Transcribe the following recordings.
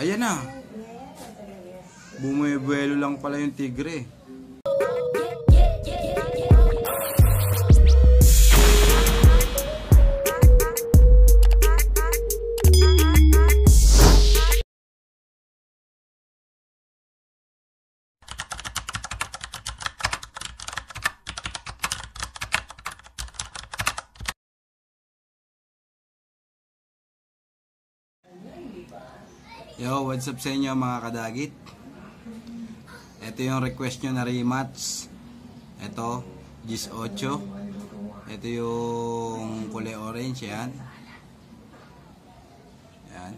Ayan na. Bumubuelo lang pala yung tigre. Yo, what's up sa inyo mga kadagit? Ito yung request nyo na rematch. Ito, Gis 8. Ito yung kulay orange, yan. Yan.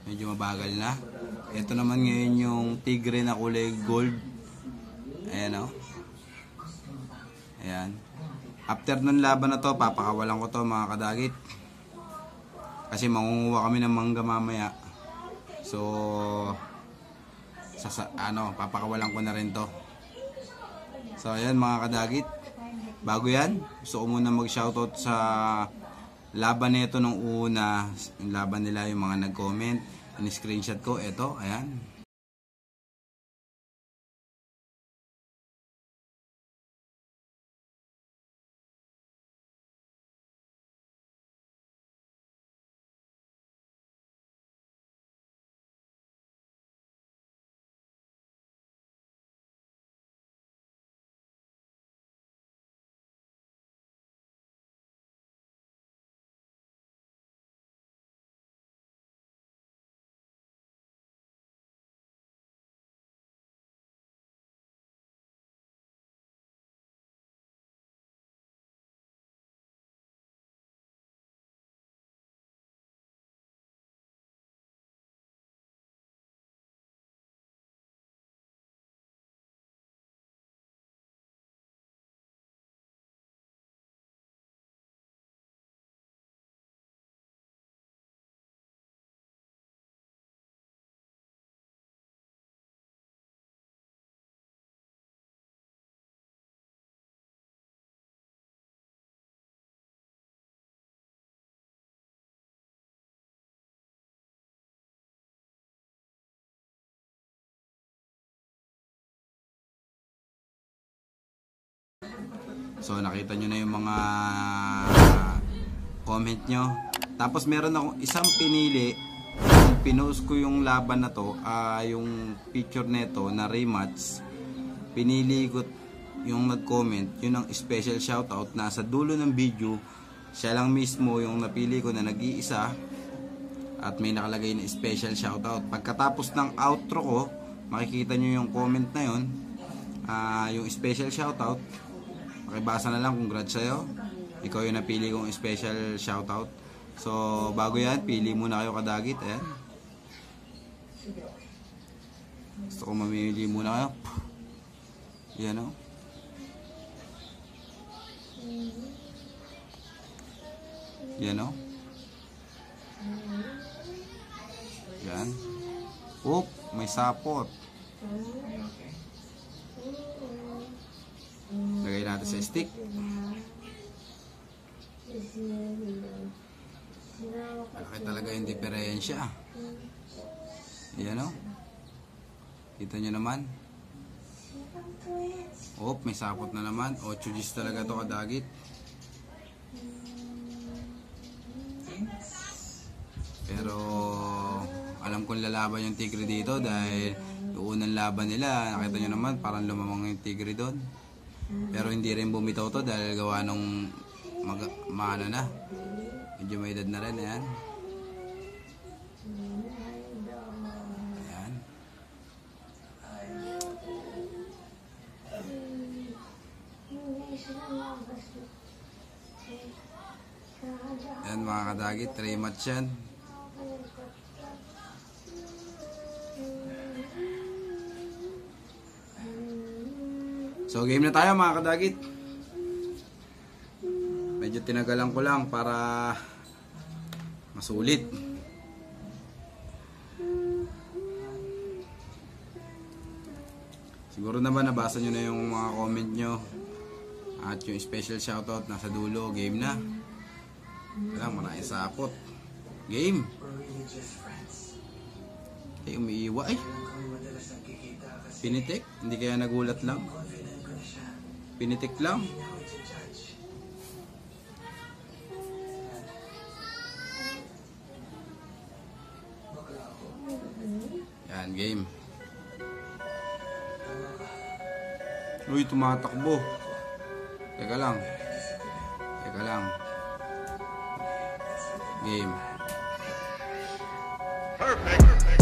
Medyo mabagal na. Ito naman ngayon yung tigre na kulay gold. Ayan o. Ayan. After ng laban na to, papakawalan ko to mga kadagit. Kasi mangunguha kami ng mangga mamaya. So, papakawalan ko na rin to. So, ayan mga kadagit. Bago yan, gusto ko muna mag-shoutout sa laban nito nung una. Yung laban nila, yung mga nag-comment. Screenshot ko, ito, ayan. So nakita nyo na yung mga comment nyo. Tapos meron akong isang pinili. Pinost ko yung laban na to, yung picture neto na rematch. Pinili ko yung nag-comment. Yun ang special shoutout. Nasa dulo ng video, siya lang mismo yung napili ko na nag-iisa. At may nakalagay na special shoutout. Pagkatapos ng outro ko, makikita nyo yung comment na yun, yung special shoutout. Pakibasa na lang, congrats sa'yo. Ikaw yung napili kong special shoutout. So, bago yan, pili muna kayo kadagit. Ayan. Gusto ko mamili muna kayo. Yan o. Yan o. Yan. Oop, may sapot. Lagay natin sa stick. Malaki talaga yung diferensya. Ayan o. Kita nyo naman. Oop, may sapot na naman. 8 Gs talaga to kadagit. Pero alam kong lalaban yung tigre dito dahil yung unang laban nila, nakita nyo naman, parang lumamang yung tigre doon. Pero hindi rin bumitaw to dahil gawa nung maano na. Medyo may edad na rin. Ayan. Ayan. Ayan mga kadagit, 3 match yan. So game na tayo mga kadagit. Medyo tinagalan ko lang para masulit. Siguro naman nabasa nyo na yung mga comment nyo. At yung special shoutout nasa dulo. Game na. Kailangan maraming sapot. Game. Ay, umiiwa ay. Pinitik? Hindi kaya nagulat lang? Pinitik lang? Yan, game. Uy, tumatakbo. Teka lang. Teka lang. Game.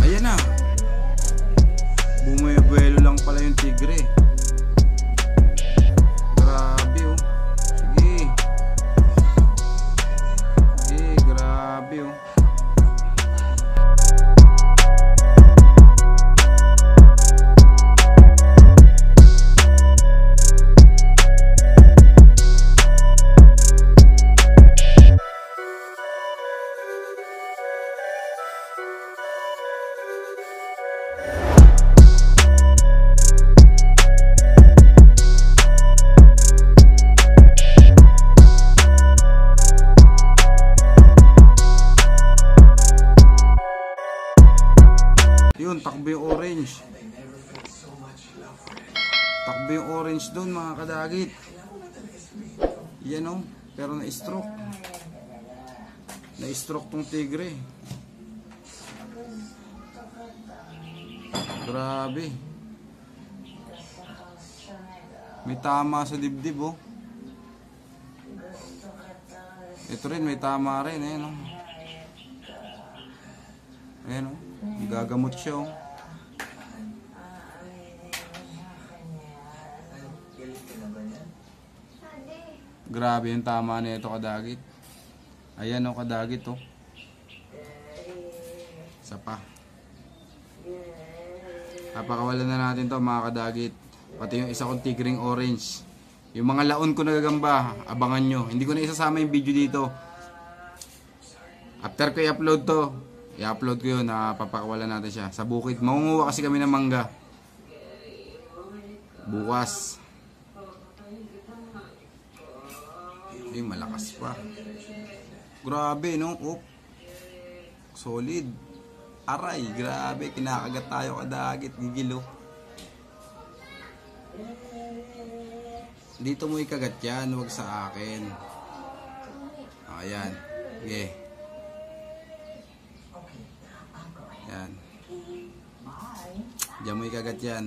Ayan na. Bumubuelo lang pala yung tigre. Grabe oh. Sige. Sige, grabe oh. Yun, takbo yung orange. Takbo yung orange doon mga kadagit. Yan o, pero na-stroke. Na-stroke tong tigre. Grabe. May tama sa dibdib oh. Ito rin, may tama rin. Ayan o. Ayan o. Gagamot siya oh. Grabe yung tama na ito kadagit. Ayan o kadagit oh. Isa pa. Napakawalan na natin to mga kadagit. Pati yung isa kong tigring orange. Yung mga laon ko nagagamba, abangan nyo. Hindi ko na isasama yung video dito. After ko i-upload to, i-upload ko yun, napapakawalan natin siya. Sa bukid, mangunguha kasi kami ng mangga. Bukas. Ay, malakas pa. Grabe, no? Oh. Solid. Aray, grabe. Kinakagat tayo kadagit. Gigilo. Dito mo ikagat yan, huwag sa akin. Ayan. Okay. Yan. Diyan mo ikagat yan.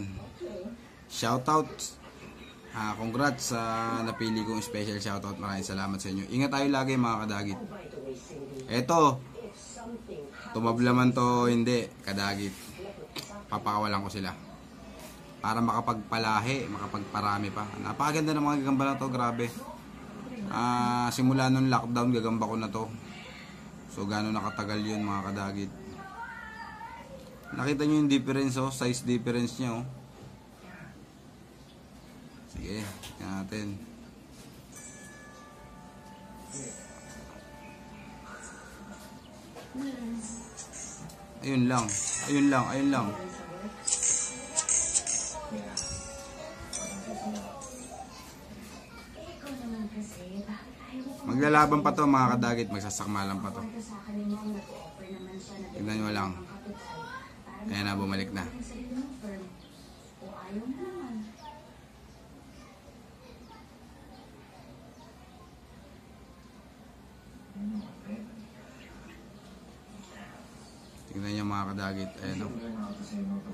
Shoutout. Congrats sa napili kong special shoutout. Maraming salamat sa inyo. Ingat tayo lagi mga kadagit. Eto. Tumablaman to hindi. Kadagit. Papakawalan ko sila. Para makapagpalahi, makapagparami pa. Napakaganda ng mga gagamba na to. Grabe. Simula nung lockdown gagamba ko na to. So gano'n nakatagal yun mga kadagit. Nakita nyo yung difference oh, size difference nya oh. Sige, tingnan natin. Ayun lang, ayun lang, ayun lang. Maglalaban pa to mga kadagit, magsasakmalan pa to. Tignan nyo lang. Ayan na, bumalik na. Tignan nyo mga kadagit. Ayan o.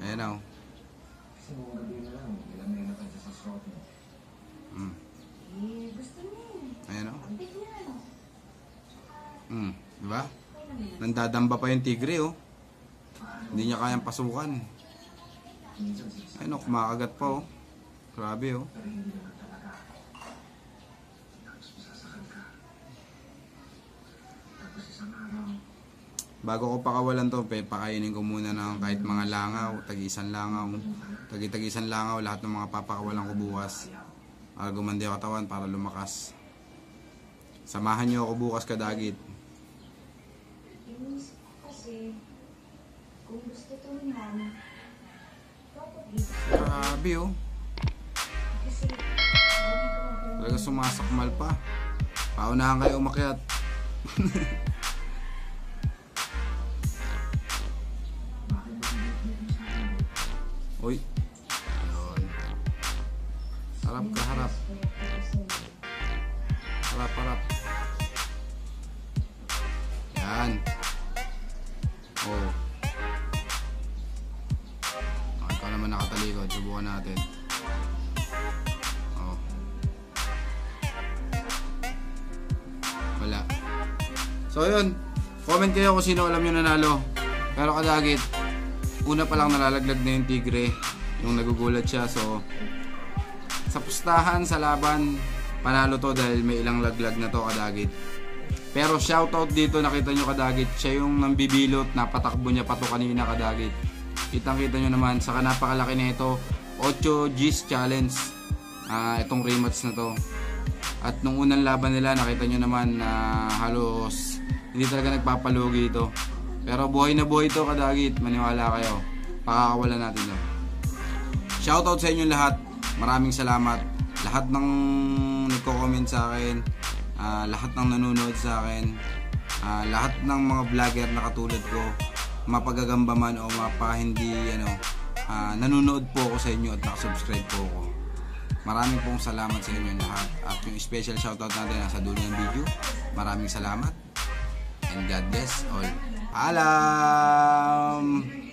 Ayan o. Ayan o. Diba? Nandadamba pa yung tigre oh. Hindi niya kayang pasukan. Ayun o, kumakagat pa oh. Grabe oh. Bago ko pakawalan to, pakainin ko muna ng kahit mga langaw, tag-isang langaw, tag-isan langaw, lahat ng mga papakawalan ko bukas. Para gumandi ang katawan, para lumakas. Samahan nyo ako bukas kadagit. Grabe oh. Talaga sumasakmal pa. Paunahan kayo umakyat. Uy. Ayun. Harap ka, harap. Harap, harap. Yan. Oh. Ikaw naman nakatalikod. Subukan natin. Oh. Wala. So yun. Comment kayo kung sino alam nyo nanalo. Pero kadagit, una pa lang nalalaglag na yung tigre. Yung nagugulat siya. So, sa pustahan, sa laban, panalo to dahil may ilang laglag na to kadagit. Pero shoutout dito, nakita nyo kadagit, siya yung nambibilot, napatakbo niya pa to kanina kadagit. Kitang kita nyo naman, saka napakalaki na ito, 8 G's challenge, itong rematch na to. At nung unang laban nila, nakita nyo naman na halos hindi talaga nagpapalugi ito. Pero buhay na buhay ito kadagit, maniwala kayo, pakakawalan natin to. Shoutout sa inyo lahat, maraming salamat. Lahat ng nagko-comment sa akin, lahat ng nanonood sa akin, lahat ng mga vlogger na katulad ko, mapagagamba man o hindi nanonood po ako sa inyo at nakasubscribe po ako. Maraming pong salamat sa inyo lahat. At yung special shoutout natin nasa dulo ng video. Maraming salamat and God bless all. Alam.